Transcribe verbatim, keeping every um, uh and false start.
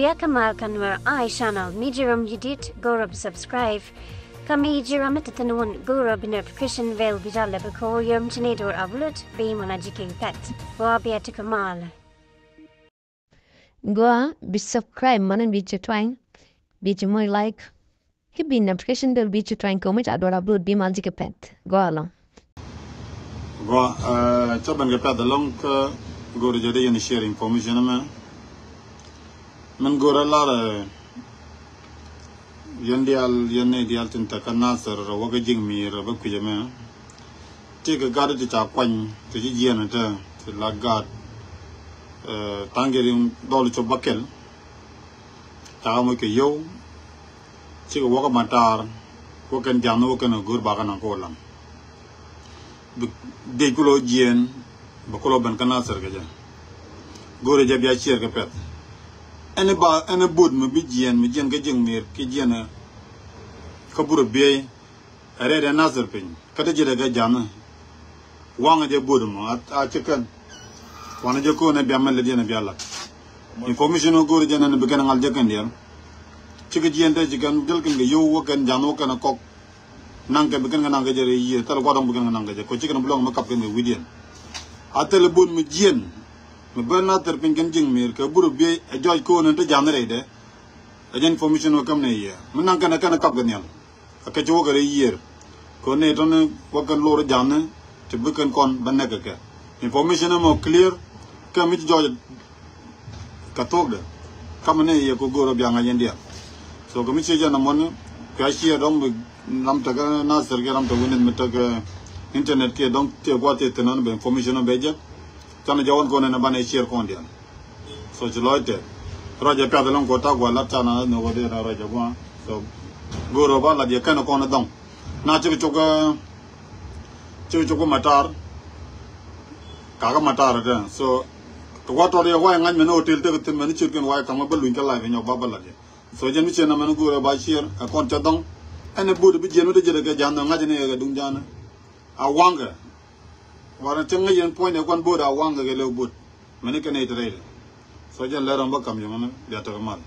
Bia kä mal kä Nuer Eye Channel, mi ji̱ ram ji̱ dit go̱o̱rä bi subscribe. Kä mi ji̱ ram mi te thi̱n wun go̱o̱rä bi notification bell bi jal lɛ bi ko̱o̱r yom ci ni do̱r upload bi mɔna ji̱ ki̱n pɛt. Gua bia ti kä mal. Gua bi subscribe mɔna bi ci twany, bi ci moc like. Ki bi notification bell bi ci twany kɛ mi ca do̱r upload bi mal ji̱ kɛ pɛt. Gua alɔŋ. Gua, eh, ca ben kɛ pɛt alɔŋ kä go̱o̱rä jɛ di yɛn share information mɛ. Min go̱o̱rä lar, eh, yɛn diaal, yɛn ni diaal tin te kä Nasir, wä kä ji̱k mi̱i̱r, bä kui̱c ɛmɛ. Ti kɛ gat ti ca kuany, ti ci jiɛn te, ti la gat, eh, ta̱ŋ kɛ ri dɔl cop bä kɛl. Ca moc kɛ yio̱w, cikɛ wä kä matar, wä kɛn ja̱ŋ, wä kɛn go̱o̱r bakä naŋ kɛ wä lam. Bi dec kulɔ jiɛn, bɛ kulɔ ben kä Nasir kɛ jɛ. Go̱o̱rä jɛ bia share kɛ pɛth. Ɛn ba, ɛn but mi bi jiɛn, mi jiɛn kä ji̱k mi̱i̱r, ki jiɛn, eh, kä burɛ biey, ɛ rɛydɛ Nasir piny. Kä te ji̱ dɛ kɛ ja̱ŋ. Waŋ jɛ but mɔ, a, a ci kɛn. Wanɛ jɛ ko̱n ɛ bia mɛ lɛ diɛn ɛ bia lat. Information wä go̱o̱rä jɛ nɛn bi kɛn ŋal jɛ kɛn diɛn. Cikɛ jiɛn te ci kɛn jäl kɛn kɛ yio̱w wä kɛn ja̱ŋ wä kɛn ɛ kɔk. Naŋ kɛ bi kɛn kɛ naŋ kɛ jɛ rɛy yiëë, thilɛ gua̱dɔŋ bi kɛn kɛ naŋ kɛ jɛ. Kɔ ci kɛn bi luɔ̱ŋ mi kap kɛn kɛ wi̱diɛn. A thilɛ but mi jiɛn. Mi ben Nasir piny kɛn ji̱k mi̱i̱r kɛ burɛ biey ɛ jɔc ko̱n ɛn te ja̱ŋ rɛydɛ. Ɛ jɛ information wä käm nɛ yiëë. Mi naŋ kɛn ɛ kɛn ɛ kap kɛ nhial. A kɛ ci wä kɛ rɛy yiëër. Kɛ ni tɔni wä kɛn lor ja̱ŋni ti bi kɛn kɔn bä nɛk kɛ kɛ. Information ɛmɔ clear kɛ mi ci jɔɔc kɛ thokdɛ. Kamɛ ni yɛ kɛ go̱o̱r ɔ biaŋ a yɛn diaal. So kɛ mi ci jɛ na mɔni kɛ a share dɔŋ bi ram tekɛ Nasir kɛ ram tekɛ wi̱nith mi tekɛ internet kiɛ dɔŋ tëë gua̱th tëë thi̱n ɔn bɛ information ɔ bɛ jɛ. Canɛ jɔwän kɔn ɛn ɛ banɛ share kɔn diɛn. So ci lɔc tɛ. Rɔcɛ piath ɛlɔŋ kɔ tak gua̱ lat canɛ ni wä dee na rɔcɛ gua̱. So go̱o̱r ɔ ba lat yɛ kɛn kɔn ɛ dhɔŋ. Na cikɛ cuk, cikɛ cuk matar. Kakä matar tɛ. So kɛ wa tɔt yɛ wa yɛ ŋa̱c mɛn hotel tekɛ thi̱n mɛn ciet kɛn wa yɛ ka̱m ɛ bä luny kä live nyɔk ba bä lat yɛ. So jɛn mi ciet na mɛn go̱o̱r ɛ ba share ɛ kɔn cɛ dhɔŋ. Ɛn ɛ but bi jiɛn mi te jiɛt ɛ kɛ ja̱n dhɔŋ ŋa̱c ni yɛ kɛ duŋ ja̱n. A waŋkɛ. Warɛ cä ŋäc yɛn puɔ̱nydɛ kuan bo̱o̱t a waŋkɛ kɛ lëë bo̱o̱t. Mɛni kɛn i̱ te rɛydɛ. So jɛn lɛr ɔn bä ka̱m yɔŋ ɛn bia tekɛ mal.